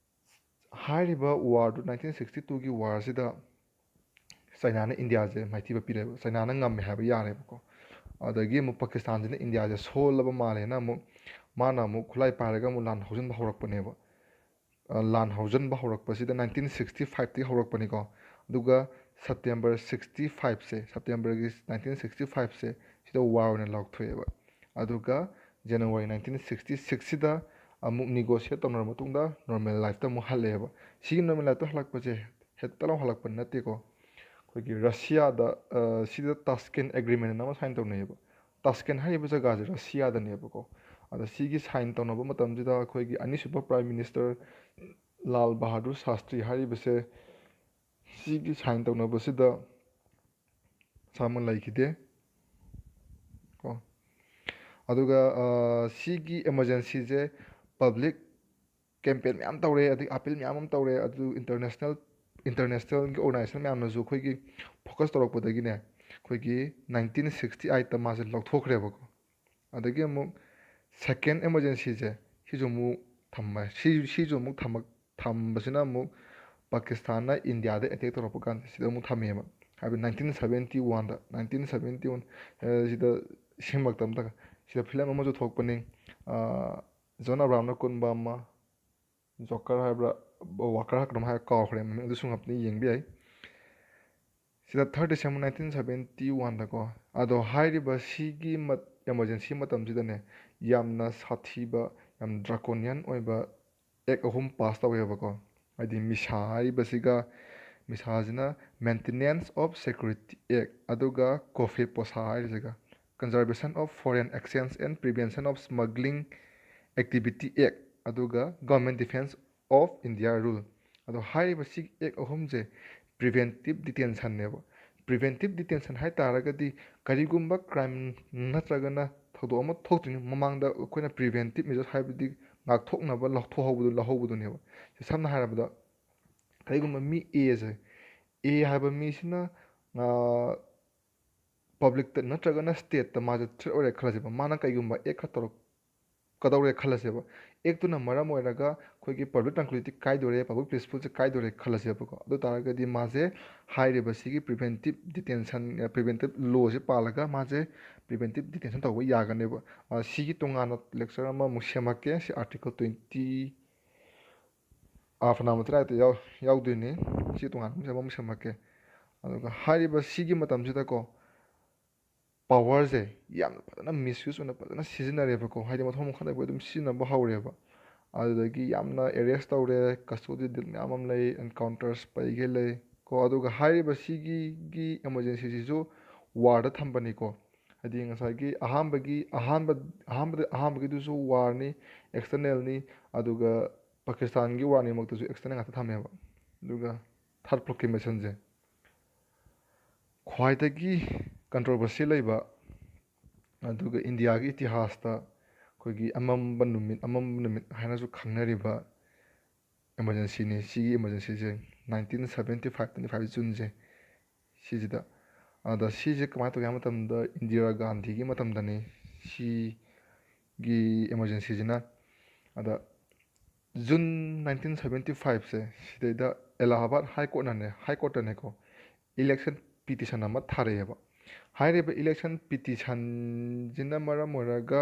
ꯍꯥꯏꯔꯤꯕ warꯗꯨ, nineteen sixty twoꯒꯤ warꯁꯤꯗ ꯆꯥꯏꯅꯥꯅ ꯏꯟꯗꯤꯌꯥꯁꯦ ꯃꯥꯏꯊꯤꯕ ꯄꯤꯔꯦꯕ, ꯆꯥꯏꯅꯥꯅ ꯉꯝꯃꯦ ꯍꯥꯏꯕ ꯌꯥꯔꯦꯕꯀꯣ꯫ ꯑꯗꯒꯤ ꯑꯃꯨꯛ ꯄꯥꯀꯤꯁꯇꯥꯟꯁꯤꯅ ꯏꯟꯗꯤꯌꯥꯁꯦ ꯁꯣꯜꯂꯕ ꯃꯥꯜꯂꯦꯅ ꯑꯃꯨꯛ ꯃꯥꯅ ꯑꯃꯨꯛ ꯈꯨꯠꯂꯥꯏ ꯄꯥꯏꯔꯒ ꯑꯃꯨꯛ ꯂꯥꯟ ꯍꯧꯖꯤꯟꯕ ꯍꯧꯔꯛꯄꯅꯦꯕ꯫ ꯑ, ꯂꯥꯟ ꯍꯧꯖꯤꯟꯕ ꯍꯧꯔꯛꯄꯁꯤꯗ nineteen sixty fiveꯇꯒꯤ ꯍꯧꯔꯛꯄꯅꯤꯀꯣ꯫ ꯑꯗꯨꯒ September sixty fiveꯁꯦ, Septemberꯒꯤ nineteen sixty fiveꯁꯦ ꯁꯤꯗ ꯋꯥꯔ ꯑꯣꯏꯅ ꯂꯥꯎꯊꯣꯛꯑꯦꯕ꯫ ꯑꯗꯨꯒ January nineteen sixty sixꯁꯤꯗ ꯑꯃꯨꯛ negotiate ꯇꯧꯅꯔꯕ ꯃꯇꯨꯡꯗ normal lifeꯇ ꯑꯃꯨꯛ ꯍꯜꯂꯛꯑꯦꯕ꯫ ꯁꯤꯒꯤ normal lifeꯇ ꯍꯜꯂꯛꯄꯁꯦ ꯍꯦꯛꯇ ꯂꯥꯎ ꯍꯜꯂꯛꯄ ꯅꯠꯇꯦꯀꯣ꯫ ꯑꯩꯈꯣꯏꯒꯤ ꯔꯁꯤꯌꯥꯗ, ꯑ, ꯁꯤꯗ ꯇꯥꯁꯀꯦꯟ ꯑꯦꯒ꯭ꯔꯤꯃꯦꯟ ꯑꯃ ꯁꯥꯏꯟ ꯇꯧꯅꯩꯌꯦꯕ꯫ ꯇꯥꯁꯀꯦꯟ ꯍꯥꯏꯔꯤꯕ ꯖꯒꯥꯁꯦ ꯔꯁꯤꯌꯥꯗꯅꯦꯕꯀꯣ꯫ ꯑꯗ ꯁꯤꯒꯤ ꯁꯥꯏꯟ ꯇꯧꯅꯕ ꯃꯇꯝꯁꯤꯗ ꯑꯩꯈꯣꯏꯒꯤ ꯑꯅꯤꯁꯨꯕ ꯄ꯭ꯔꯥꯏꯝ ꯃꯤꯅꯤꯁꯇꯔ ꯂꯥꯜ ꯕꯍꯥꯗꯨꯔ ꯁꯥꯁꯇ꯭ꯔꯤ ꯍꯥꯏꯔꯤꯕꯁꯦ ꯁꯤꯒꯤ ꯁꯥꯏꯟ ꯇꯧꯅꯕꯁꯤꯗ ꯃꯁꯥꯃꯛ ꯂꯩꯈꯤꯗꯦ ꯀꯣ꯫ ꯑꯗꯨꯒ, ꯑ, ꯁꯤꯒꯤ ꯏꯃꯔꯖꯦꯟꯁꯤꯁꯦ ꯄꯕ꯭ꯂꯤꯛ ꯀꯦꯝꯄꯦꯟ ꯃꯌꯥꯝ ꯇꯧꯔꯦ, ꯑꯗꯒꯤ ꯑꯥꯄꯤꯜ ꯃꯌꯥꯝ ꯑꯃ ꯇꯧꯔꯦ, ꯑꯗꯨ ꯏꯟꯇꯔꯅꯦꯁꯅꯦꯜ, ꯏꯟꯇꯔꯅꯦꯁꯅꯦꯜꯒꯤ ꯑꯣꯔꯒꯅꯥꯏꯖꯦꯁꯟ ꯃꯌꯥꯝꯅꯁꯨ ꯑꯩꯈꯣꯏꯒꯤ ꯐꯣꯀꯁ ꯇꯧꯔꯛꯄꯗꯒꯤꯅꯦ, ꯑꯩꯈꯣꯏꯒꯤ nineteen sixty eight ꯇ ꯃꯥꯁꯦ ꯂꯧꯊꯣꯛꯈ꯭ꯔꯦꯕꯀꯣ꯫ ꯑꯗꯒꯤ ꯑꯃꯨꯛ second emergencyꯁꯦ ꯁꯤꯁꯨ ꯑꯃꯨꯛ ꯊꯝꯃꯦ꯫ ꯁꯤ, ꯁꯤꯁꯨ ꯑꯃꯨꯛ ꯊꯝꯃꯛ-, ꯊꯝꯕꯁꯤꯅ ꯑꯃꯨꯛ ꯄꯥꯀꯤꯁꯇꯥꯟꯅ ꯏꯟꯗꯤꯌꯥꯗ ꯑꯦꯇꯦꯛ ꯇꯧꯔꯛꯄ ꯀꯥꯟꯗ ꯁꯤꯗ ꯑꯃꯨꯛ ꯊꯝꯃꯦꯕ꯫ ꯍꯥꯏꯕꯗꯤ nineteen seventy oneꯗ, nineteen seventy one, ꯑ, ꯁꯤꯗ ꯁꯤꯃꯛꯇ ꯑꯝꯇ, ꯁꯤꯗ ꯐꯤꯂꯝ ꯑꯃꯁꯨ ꯊꯣꯛꯄꯅꯤ, ꯑ, ꯖꯣꯟ ꯑꯕ꯭ꯔꯥꯝꯅ ꯀꯨꯝꯕ ꯑꯃ, ꯖꯣꯀꯔ ꯍꯥꯏꯕ꯭ꯔꯥ, ꯋꯥꯀꯔ ꯍꯥꯏꯕ꯭ꯔꯥ ꯀꯩꯅꯣꯝ ꯍꯥꯏ, ꯀꯥꯎꯈ꯭ꯔꯦ ꯃꯃꯤꯡ, ꯑꯗꯨꯁꯨ ꯉꯥꯛꯇ ꯌꯦꯡꯕ ꯌꯥꯏ꯫ ꯁꯤꯗ third December nineteen seventy oneꯗꯀꯣ꯫ ꯑꯗꯣ ꯍꯥꯏꯔꯤꯕ ꯁꯤꯒꯤ ꯃꯠ-, emergency ꯃꯇꯝꯁꯤꯗꯅꯦ, ꯌꯥꯝꯅ ꯁꯥꯊꯤꯕ, ꯌꯥꯝ draconian ꯑꯣꯏꯕ act ꯑꯍꯨꯝ ꯄꯥꯁ ꯇꯧꯋꯦꯕꯀꯣ꯫ ꯍꯥꯏꯗꯤ ꯃꯤꯁꯥ ꯍꯥꯏꯔꯤꯕꯁꯤꯒ, ꯃꯤꯁꯥꯁꯤꯅ Maintenance of Security Act, ꯑꯗꯨꯒ coffee ꯄꯣꯁꯥ ꯍꯥꯏꯔꯤꯁꯤꯒ, Conservation of Foreign Exchange and Prevention of Smuggling Activity Act, ꯑꯗꯨꯒ Government Defence of India Rule꯫ ꯑꯗꯣ ꯍꯥꯏꯔꯤꯕ ꯁꯤ act ꯑꯍꯨꯝꯁꯦ preventive detentionꯅꯦꯕ꯫ Preventive detention ꯍꯥꯏ ꯇꯥꯔꯒꯗꯤ ꯀꯔꯤꯒꯨꯝꯕ crime ꯅꯠꯇ꯭ꯔꯒꯅ ꯊꯧꯗꯣꯛ ꯑꯃ ꯊꯣꯛꯇ꯭ꯔꯤꯉꯩ ꯃꯃꯥꯡꯗ ꯑꯩꯈꯣꯏꯅ preventive measures, ꯍꯥꯏꯕꯗꯤ ꯉꯥꯛꯊꯣꯛꯅꯕ ꯂꯧꯊꯣꯛꯍꯧꯕꯗꯨ, ꯂꯧꯍꯧꯕꯗꯨꯅꯦꯕ꯫ ꯁꯝꯅ ꯍꯥꯏꯔꯕꯗ ꯀꯔꯤꯒꯨꯝꯕ ꯃꯤ Aꯁꯦ, A ꯍꯥꯏꯕ ꯃꯤꯁꯤꯅ, ꯑ, publicꯇ ꯅꯠꯇ꯭ꯔꯒꯅ stateꯇ ꯃꯥꯁꯦ threat ꯑꯣꯏꯔꯦ ꯈꯜꯂꯁꯦꯕ꯫ ꯃꯥꯅ ꯀꯩꯒꯨꯝꯕ act ꯈꯔ ꯇꯧꯔꯛꯀꯗꯧꯔꯦ ꯈꯜꯂꯁꯦꯕ꯫ Actꯇꯨꯅ ꯃꯔꯝ ꯑꯣꯏꯔꯒ ꯑꯩꯈꯣꯏꯒꯤ public tranquility ꯀꯥꯏꯗꯣꯔꯦ, public peacefullꯁꯦ ꯀꯥꯏꯗꯣꯔꯦ ꯈꯜꯂꯁꯦꯕꯀꯣ꯫ ꯑꯗꯨ ꯇꯥꯔꯒꯗꯤ ꯃꯥꯁꯦ ꯍꯥꯏꯔꯤꯕ ꯁꯤꯒꯤ preventive detention, ꯑ, preventive lawꯁꯦ ꯄꯥꯜꯂꯒ ꯃꯥꯁꯦ preventive detention ꯇꯧꯕ ꯌꯥꯒꯅꯦꯕ꯫ ꯑ, ꯁꯤꯒꯤ ꯇꯣꯉꯥꯟꯅ lecture ꯑꯃꯃꯨꯛ ꯁꯦꯝꯃꯛꯀꯦ꯫ ꯁꯤ article twenty, ꯑ, fundamental rightꯇ ꯌꯥꯎ-, ꯌꯥꯎꯗꯣꯏꯅꯤ꯫ ꯁꯤ ꯇꯣꯉꯥꯟꯅ ꯑꯃꯨꯛ ꯁꯦꯝꯃꯛꯀꯦ꯫ ꯑꯗꯨꯒ ꯍꯥꯏꯔꯤꯕ ꯁꯤꯒꯤ ꯃꯇꯝꯁꯤꯗꯀꯣ, ꯄꯋꯥꯔꯁꯦ ꯌꯥꯝꯅ ꯐꯖꯅ ꯃꯤꯁꯌꯨꯁ ꯑꯣꯏꯅ ꯐꯖꯅ ꯁꯤꯖꯤꯟꯅꯔꯦꯕꯀꯣ꯫ ꯍꯥꯏꯗꯤ ꯃꯊꯣꯡ ꯃꯈꯥ ꯂꯩꯕ ꯑꯗꯨꯝ ꯁꯤꯖꯤꯟꯅꯕ ꯍꯧꯔꯦꯕ꯫ ꯑꯗꯨꯗꯒꯤ ꯌꯥꯝꯅ ꯑꯦꯔꯦꯁ ꯇꯧꯔꯦ, ꯀꯁꯇꯣꯗꯤ ꯗꯦꯠ ꯃꯌꯥꯝ ꯑꯃ ꯂꯩ, ꯑꯦꯟꯀꯥꯎꯟꯇꯔꯁ ꯄꯩꯒꯩ ꯂꯩ ꯀꯣ꯫ ꯑꯗꯨꯒ ꯍꯥꯏꯔꯤꯕ ꯁꯤꯒꯤ ꯏꯃꯔꯖꯦꯟꯁꯤꯁꯤꯁꯨ ꯋꯥꯔꯗ ꯊꯝꯕꯅꯤꯀꯣ꯫ ꯍꯥꯏꯗꯤ ꯉꯁꯥꯏꯒꯤ ꯑꯍꯥꯟꯕꯒꯤ ꯑꯍꯥꯟꯕ ꯑꯍꯥꯟꯕꯗ ꯑꯍꯥꯟꯕꯒꯤꯗꯨꯁꯨ ꯋꯥꯔꯅꯤ, ꯑꯦꯛꯁꯇꯔꯅꯦꯜꯅꯤ, ꯑꯗꯨꯒ ꯄꯥꯀꯤꯁꯇꯥꯟꯒꯤ ꯋꯥꯔꯅꯤꯃꯛꯇꯁꯨ ꯑꯦꯛꯁꯇꯔꯅꯦꯜ ꯉꯥꯛꯇ ꯊꯝꯃꯦꯕ꯫ ꯑꯗꯨꯒ ꯊꯥꯔꯠ ꯄ꯭ꯔꯣꯀ꯭ꯂꯦꯃꯦꯁꯟꯁꯦ ꯈ꯭ꯋꯥꯏꯗꯒꯤ ꯀꯟꯇ꯭ꯔꯣꯚꯔꯁꯤ ꯂꯩꯕ, ꯑꯗꯨꯒ ꯏꯟꯗꯤꯌꯥꯒꯤ ꯏꯇꯤꯍꯥꯁꯇ ꯑꯩꯈꯣꯏꯒꯤ ꯑꯃꯝꯕ ꯅꯨꯃꯤꯠ, ꯑꯃꯝꯕ ꯅꯨꯃꯤꯠ ꯍꯥꯏꯅꯁꯨ ꯈꯪꯅꯔꯤꯕ ꯏꯃꯔꯖꯦꯟꯁꯤꯅꯤ꯫ ꯁꯤꯒꯤ ꯏꯃꯔꯖꯦꯟꯁꯤꯁꯦ nineteen seventy five, twenty five ꯖꯨꯟꯁꯦ ꯁꯤꯁꯤꯗ꯫ ꯑꯗ ꯁꯤꯁꯦ ꯀꯃꯥꯏꯅ ꯇꯧꯒꯦ ꯍꯥꯏꯕ ꯃꯇꯝꯗ, ꯏꯟꯗꯤꯔꯥ ꯒꯥꯟꯙꯤꯒꯤ ꯃꯇꯝꯗꯅꯤ ꯁꯤꯒꯤ ꯏꯃꯔꯖꯦꯟꯁꯤꯁꯤꯅ꯫ ꯑꯗ ꯖꯨꯟ ꯅꯥꯏꯟꯇꯤꯟ ꯁꯕꯦꯟꯇꯤ ꯐꯥꯏꯚꯁꯦ ꯁꯤꯗꯩꯗ ꯑꯦꯂꯥꯍꯥꯕꯥꯗ ꯍꯥꯏ ꯀꯣꯔꯠꯅꯅꯦ, ꯍꯥꯏ ꯀꯣꯔꯠꯇꯅꯦꯀꯣ, ꯏꯂꯦꯛꯁꯟ ꯄꯤꯇꯤꯁꯟ ꯑꯃ ꯊꯥꯔꯛꯑꯦꯕ꯫ ꯍꯥꯏꯔꯤꯕ ꯏꯂꯦꯛꯁꯟ ꯄꯤꯇꯤꯁꯟꯁꯤꯅ ꯃꯔꯝ ꯑꯣꯏꯔꯒ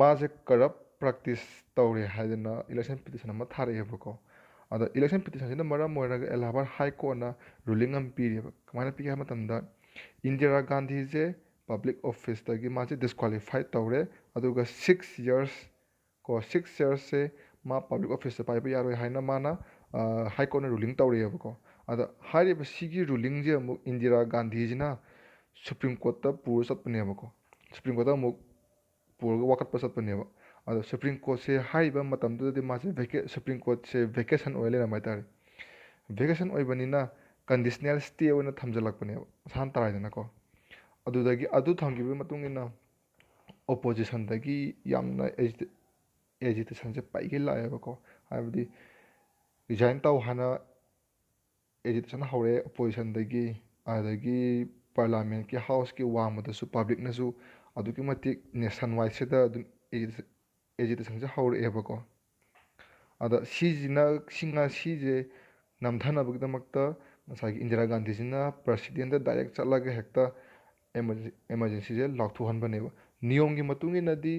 ꯃꯥꯁꯦ ꯀꯔꯞ ꯄ꯭ꯔꯦꯛꯇꯤꯁ ꯇꯧꯔꯦ ꯍꯥꯏꯗꯅ ꯏꯂꯦꯛꯁꯟ ꯄꯤꯇꯤꯁꯟ ꯑꯃ ꯊꯥꯔꯛꯑꯦꯕꯀꯣ꯫ ꯑꯗ ꯏꯂꯦꯛꯁꯟ ꯄꯤꯇꯤꯁꯟꯁꯤꯅ ꯃꯔꯝ ꯑꯣꯏꯔꯒ ꯑꯦꯂꯥꯍꯥꯕꯥꯗ ꯍꯥꯏ ꯀꯣꯔꯠꯅ ꯔꯨꯂꯤꯡ ꯑꯃ ꯄꯤꯔꯦꯕ꯫ ꯀꯃꯥꯏꯅ ꯄꯤꯒꯦ ꯍꯥꯏꯕ ꯃꯇꯝꯗ, ꯏꯟꯗꯤꯔꯥ ꯒꯥꯟꯙꯤꯁꯦ ꯄꯕ꯭ꯂꯤꯛ ꯑꯣꯐꯤꯁꯇꯒꯤ ꯃꯥꯁꯦ ꯗꯤꯁꯀ꯭ꯋꯥꯂꯤꯐꯥꯏ ꯇꯧꯔꯦ, ꯑꯗꯨꯒ ꯁꯤꯛꯁ ꯌꯔꯁ ꯀꯣ, ꯁꯤꯛꯁ ꯌꯔꯁꯁꯦ ꯃꯥ ꯄꯕ꯭ꯂꯤꯛ ꯑꯣꯐꯤꯁꯇ ꯄꯥꯏꯕ ꯌꯥꯔꯣꯏ ꯍꯥꯏꯅ ꯃꯥꯅ, ꯑ, ꯍꯥꯏ ꯀꯣꯔꯠꯅ ꯔꯨꯂꯤꯡ ꯇꯧꯔꯛꯑꯦꯕꯀꯣ꯫ ꯑꯗ ꯍꯥꯏꯔꯤꯕ ꯁꯤꯒꯤ ꯔꯨꯂꯤꯡꯁꯦ ꯑꯃꯨꯛ ꯏꯟꯗꯤꯔꯥ ꯒꯥꯟꯙꯤꯁꯤꯅ ꯁꯨꯄ꯭ꯔꯤꯝ ꯀꯣꯔꯠꯇ ꯄꯨꯔ ꯆꯠꯄꯅꯦꯕꯀꯣ꯫ ꯁꯨꯄ꯭ꯔꯤꯝ ꯀꯣꯔꯠꯇ ꯑꯃꯨꯛ ꯄꯨꯔꯒ ꯋꯥꯀꯠꯄ ꯆꯠꯄꯅꯦꯕ꯫ ꯑꯗꯣ ꯁꯨꯄ꯭ꯔꯤꯝ ꯀꯣꯔꯠꯁꯦ ꯍꯥꯏꯔꯤꯕ ꯃꯇꯝꯗꯨꯗꯗꯤ ꯃꯥꯁꯦ ꯚꯦꯀꯦ-, ꯁꯨꯄ꯭ꯔꯤꯝ ꯀꯣꯔꯠꯁꯦ ꯚꯦꯀꯦꯁꯟ ꯑꯣꯏ ꯂꯩꯔꯝꯕ ꯍꯥꯏꯇꯥꯔꯦ꯫ ꯚꯦꯀꯦꯁꯟ ꯑꯣꯏꯕꯅꯤꯅ ꯀꯟꯗꯤꯁꯅꯦꯜ ꯁ꯭ꯇꯦ ꯑꯣꯏꯅ ꯊꯝꯖꯤꯜꯂꯛꯄꯅꯦꯕ, ꯃꯁꯥꯅ ꯇꯥꯔꯥꯏꯗꯅꯀꯣ꯫ ꯑꯗꯨꯗꯒꯤ, ꯑꯗꯨ ꯊꯝꯈꯤꯕꯒꯤ ꯃꯇꯨꯡ ꯏꯟꯅ ꯑꯣꯄꯣꯖꯤꯁꯟꯗꯒꯤ ꯌꯥꯝꯅ ꯑꯦꯖꯤꯇꯦ-, ꯑꯦꯖꯤꯇꯦꯁꯟꯁꯦ ꯄꯩꯒꯩ ꯂꯥꯛꯑꯦꯕꯀꯣ꯫ ꯍꯥꯏꯕꯗꯤ ꯔꯤꯖꯥꯏꯟ ꯇꯧ ꯍꯥꯏꯅ ꯑꯦꯖꯤꯇꯦꯁꯟ ꯍꯧꯔꯛꯑꯦ ꯑꯣꯄꯣꯖꯤꯁꯟꯗꯒꯤ, ꯑꯗꯒꯤ ꯄꯥꯔꯂꯥꯃꯦꯟꯠꯀꯤ ꯍꯥꯎꯁꯀꯤ ꯋꯥꯡꯃꯗꯁꯨ ꯄꯕ꯭ꯂꯤꯛꯅꯁꯨ ꯑꯗꯨꯛꯀꯤ ꯃꯇꯤꯛ ꯅꯦꯁꯟ ꯋꯥꯏꯗꯁꯤꯗ ꯑꯗꯨꯝ ꯑꯦꯖꯤꯇꯦꯁꯟꯁꯦ ꯍꯧꯔꯛꯑꯦꯕꯀꯣ꯫ ꯑꯗ ꯁꯤꯁꯤꯅ, ꯁꯤ ꯉꯁꯤꯁꯦ ꯅꯝꯊꯅꯕꯒꯤꯗꯃꯛꯇ ꯉꯁꯥꯏꯒꯤ ꯏꯟꯗꯤꯔꯥ ꯒꯥꯟꯙꯤꯁꯤꯅ ꯄ꯭ꯔꯁꯤꯗꯦꯟꯗ ꯗꯥꯏꯔꯦꯛ ꯆꯠꯂꯒ ꯍꯦꯛꯇ ꯏꯃꯔꯖꯦꯟꯁꯤꯁꯦ ꯂꯥꯎꯊꯣꯛꯍꯟꯕꯅꯦꯕ꯫ ꯅꯤꯌꯣꯝꯒꯤ ꯃꯇꯨꯡ ꯏꯟꯅꯗꯤ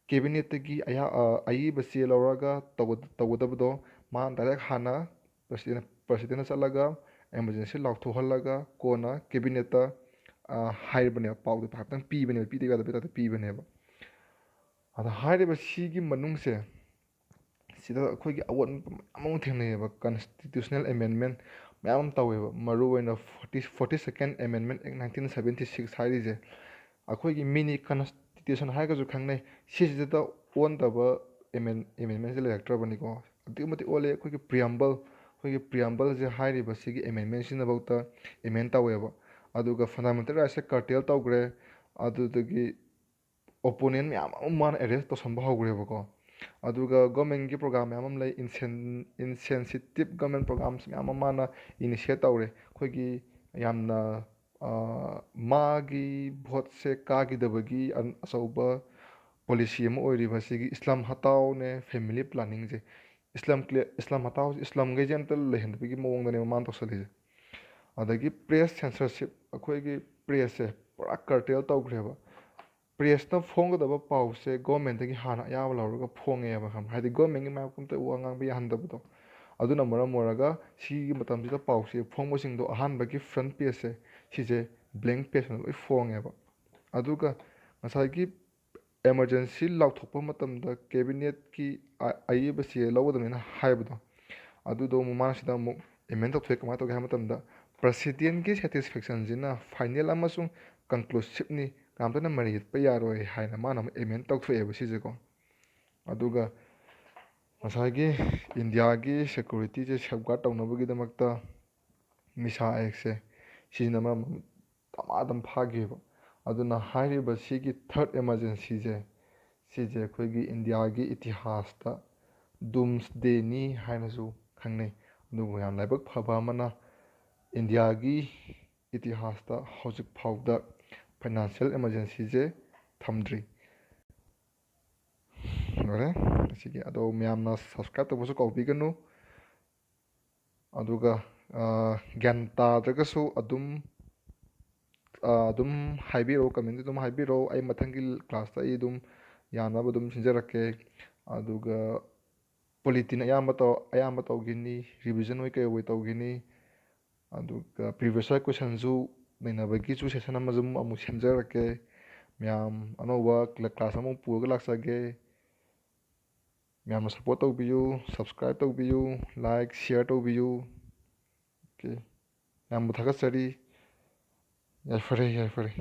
ꯀꯦꯕꯤꯅꯦꯠꯇꯒꯤ ꯑꯌꯥ-, ꯑ, ꯑꯏꯕ ꯆꯦ ꯂꯧꯔꯒ ꯇꯧꯒ-, ꯇꯧꯒꯗꯕꯗꯣ ꯃꯥ ꯗꯥꯏꯔꯦꯛ ꯍꯥꯟꯅ ꯄ꯭ꯔꯁꯤꯗꯦꯟ, ꯄ꯭ꯔꯁꯤꯗꯦꯟꯗ ꯆꯠꯂꯒ ꯏꯃꯔꯖꯦꯟꯁꯤ ꯂꯥꯎꯊꯣꯛꯍꯜꯂꯒ ꯀꯣꯟꯅ ꯀꯦꯕꯤꯅꯦꯠꯇ ꯍꯥꯏꯔꯤꯕꯅꯦꯕ, ꯄꯥꯎꯗꯣ ꯍꯥꯏꯐꯦꯠꯇꯪ ꯄꯤꯕꯅꯦꯕ, ꯄꯤꯗꯕ ꯌꯥꯗꯕ ꯇꯥꯏꯞꯇ ꯄꯤꯕꯅꯦꯕ꯫ ꯑꯗ ꯍꯥꯏꯔꯤꯕ ꯁꯤꯒꯤ ꯃꯅꯨꯡꯁꯦ, ꯁꯤꯗ ꯑꯩꯈꯣꯏꯒꯤ ꯑꯑꯣꯟꯕ ꯃꯌꯥꯝ ꯑꯃ ꯊꯦꯡꯅꯩꯌꯦꯕ꯫ Constitutional amendment ꯃꯌꯥꯝ ꯑꯃ ꯇꯧꯋꯦꯕ, ꯃꯔꯨꯑꯣꯏꯅ forty forty second Amendment Act nineteen seventy six ꯍꯥꯏꯔꯤꯁꯦ꯫ ꯑꯩꯈꯣꯏꯒꯤ mini constitution ꯍꯥꯏꯔꯒꯁꯨ ꯈꯪꯅꯩ꯫ ꯁꯤꯁꯤꯗ ꯑꯣꯟꯗꯕ amendmentꯁꯦ ꯂꯩꯔꯛꯇ꯭ꯔꯕꯅꯤꯀꯣ꯫ ꯑꯗꯨꯛꯀꯤ ꯃꯇꯤꯛ ꯑꯣꯜꯂꯦ꯫ ꯑꯩꯈꯣꯏꯒꯤ preamble, ꯑꯩꯈꯣꯏꯒꯤ preambleꯁꯦ ꯍꯥꯏꯔꯤꯕ ꯁꯤꯒꯤ amendmentꯁꯤꯅꯐꯧꯗ amend ꯇꯧꯋꯦꯕ꯫ ꯑꯗꯨꯒ fundamental rightsꯁꯦ curtail ꯇꯧꯈ꯭ꯔꯦ꯫ ꯑꯗꯨꯗꯒꯤ opponent ꯃꯌꯥꯝ ꯑꯃ ꯃꯥꯅ arrest ꯇꯧꯁꯟꯕ ꯍꯧꯈ꯭ꯔꯦꯕꯀꯣ꯫ ꯑꯗꯨꯒ governmentꯀꯤ program ꯃꯌꯥꯝ ꯑꯃ ꯂꯩ, insensitive government programs ꯃꯌꯥꯝ ꯑꯃ ꯃꯥꯅ initiate ꯇꯧꯔꯦ꯫ ꯑꯩꯈꯣꯏꯒꯤ ꯌꯥꯝꯅ ꯃꯥꯒꯤ voteꯁꯦ ꯀꯥꯈꯤꯗꯕꯒꯤ ꯑꯆꯧꯕ policy ꯑꯃ ꯑꯣꯏꯔꯤꯕ ꯁꯤꯒꯤ ꯏꯁꯂꯥꯝ ꯍꯇꯥꯎꯅꯦ, family planningꯁꯦ꯫ ꯏꯁꯂꯥꯝ ꯏꯁꯂꯥꯝ ꯍꯇꯥꯎꯁꯦ ꯏꯁꯂꯥꯝꯈꯩꯁꯦ ꯑꯝꯇ ꯂꯩꯍꯟꯗꯕꯒꯤ ꯃꯑꯣꯡꯗꯅꯦꯕ ꯃꯥꯅ ꯇꯧꯁꯜꯂꯤꯁꯦ꯫ ꯑꯗꯒꯤ press censorship, ꯑꯩꯈꯣꯏꯒꯤ pressꯁꯦ ꯄꯨꯔꯥ curtail ꯇꯧꯈ꯭ꯔꯦꯕ꯫ Pressꯅ ꯐꯣꯡꯒꯗꯕ ꯄꯥꯎꯁꯦ governmentꯇꯒꯤ ꯍꯥꯟꯅ ꯑꯌꯥꯕ ꯂꯧꯔꯒ ꯐꯣꯡꯉꯦꯕ, ꯈꯪꯕ꯭ꯔꯥ? ꯍꯥꯏꯗꯤ governmentꯀꯤ ꯃꯥꯌꯣꯛꯇ ꯋꯥ ꯉꯥꯡꯕ ꯌꯥꯍꯟꯗꯕꯗꯣ꯫ ꯑꯗꯨꯅ ꯃꯔꯝ ꯑꯣꯏꯔꯒ ꯁꯤꯒꯤ ꯃꯇꯝꯁꯤꯗ ꯄꯥꯎꯁꯦ ꯐꯣꯡꯕꯁꯤꯡꯗꯣ ꯑꯍꯥꯟꯕꯒꯤ front pageꯁꯦ, ꯁꯤꯁꯦ blank page ꯑꯣꯏꯅ ꯂꯣꯏ ꯐꯣꯡꯉꯦꯕ꯫ ꯑꯗꯨꯒ ꯉꯁꯥꯏꯒꯤ emergency ꯂꯥꯎꯊꯣꯛꯄ ꯃꯇꯝꯗ cabinetꯀꯤ ꯑꯏꯕꯁꯤ ꯂꯧꯒꯗꯕꯅꯤꯅ ꯍꯥꯏꯕꯗꯣ, ꯑꯗꯨꯗꯣ ꯑꯃꯨꯛ ꯃꯥꯅ ꯁꯤꯗ ꯑꯃꯨꯛ amend ꯇꯧꯊꯣꯛꯑꯦ꯫ ꯀꯃꯥꯏꯅ ꯇꯧꯒꯦ ꯍꯥꯏꯕ ꯃꯇꯝꯗ, presidentꯀꯤ satisfactionꯁꯤꯅ final ꯑꯃꯁꯨꯡ conclusiveꯅꯤ, ꯀꯅꯥꯝꯇꯅ ꯃꯔꯩ ꯌꯦꯠꯄ ꯌꯥꯔꯣꯏ ꯍꯥꯏꯅ ꯃꯥꯅ ꯑꯃꯨꯛ amend ꯇꯧꯊꯣꯛꯑꯦꯕ ꯁꯤꯁꯦꯀꯣ꯫ ꯑꯗꯨꯒ ꯉꯁꯥꯏꯒꯤ ꯏꯟꯗꯤꯌꯥꯒꯤ securityꯁꯦ safeguard ꯇꯧꯅꯕꯒꯤꯗꯃꯛꯇ MISA Actꯁꯦ ꯁꯤꯖꯤꯟꯅꯕ ꯃꯔꯝ ꯗꯃꯥꯗꯝ ꯐꯥꯈꯤꯕ꯫ ꯑꯗꯨꯅ ꯍꯥꯏꯔꯤꯕ ꯁꯤꯒꯤ third emergencyꯁꯦ, ꯁꯤꯁꯦ ꯑꯩꯈꯣꯏꯒꯤ ꯏꯟꯗꯤꯌꯥꯒꯤ ꯏꯇꯤꯍꯥꯁꯇ doomsdayꯅꯤ ꯍꯥꯏꯅꯁꯨ ꯈꯪꯅꯩ꯫ ꯑꯗꯨꯕꯨ ꯌꯥꯝ ꯂꯥꯏꯕꯛ ꯐꯕ ꯑꯃꯅ, ꯏꯟꯗꯤꯌꯥꯒꯤ ꯏꯇꯤꯍꯥꯁꯇ ꯍꯧꯖꯤꯛ ꯐꯥꯎꯗ financial emergencyꯁꯦ ꯊꯝꯗ꯭ꯔꯤ꯫ ꯂꯣꯏꯔꯦ ꯉꯁꯤꯒꯤ꯫ ꯑꯗꯣ ꯃꯌꯥꯝꯅ subscribe ꯇꯧꯕꯁꯨ ꯀꯥꯎꯕꯤꯒꯅꯨ꯫ ꯑꯗꯨꯒ ꯒ꯭ꯌꯥꯟ ꯇꯥꯗ꯭ꯔꯒꯁꯨ ꯑꯗꯨꯝ ꯑꯗꯨꯝ ꯍꯥꯏꯕꯤꯔꯛꯑꯣ, commentꯇ ꯑꯗꯨꯝ ꯍꯥꯏꯕꯤꯔꯛꯑꯣ꯫ ꯑꯩ ꯃꯊꯪꯒꯤ classꯇ ꯑꯩ ꯑꯗꯨꯝ ꯌꯥꯅꯕ ꯑꯗꯨꯝ ꯁꯤꯟꯖꯔꯛꯀꯦ꯫ ꯑꯗꯨꯒ polityꯅ ꯑꯌꯥꯝꯕ ꯇꯧ ꯑꯌꯥꯝꯕ ꯇꯧꯈꯤꯅꯤ, revision ꯑꯣꯏ ꯀꯩ ꯑꯣꯏ ꯇꯧꯈꯤꯅꯤ꯫ ꯑꯗꯨꯒ previous year questionꯁꯨ ꯅꯩꯅꯕꯒꯤꯁꯨ session ꯑꯃꯁꯨ ꯑꯃꯨꯛ ꯁꯦꯝꯖꯔꯛꯀꯦ꯫ ꯃꯌꯥꯝ ꯑꯅꯧꯕ ꯀ꯭ꯂ-, class ꯑꯃ ꯄꯨꯔꯒ ꯂꯥꯛꯆꯒꯦ꯫ ꯃꯌꯥꯝꯅ support ꯇꯧꯕꯤꯌꯨ, subscribe ꯇꯧꯕꯤꯌꯨ, like, share ꯇꯧꯕꯤꯌꯨ꯫ Okay꯫ ꯌꯥꯝꯅ ꯊꯥꯒꯠꯆꯔꯤ꯫ ꯌꯥꯏꯐꯔꯦ, ꯌꯥꯏꯐꯔꯦ꯫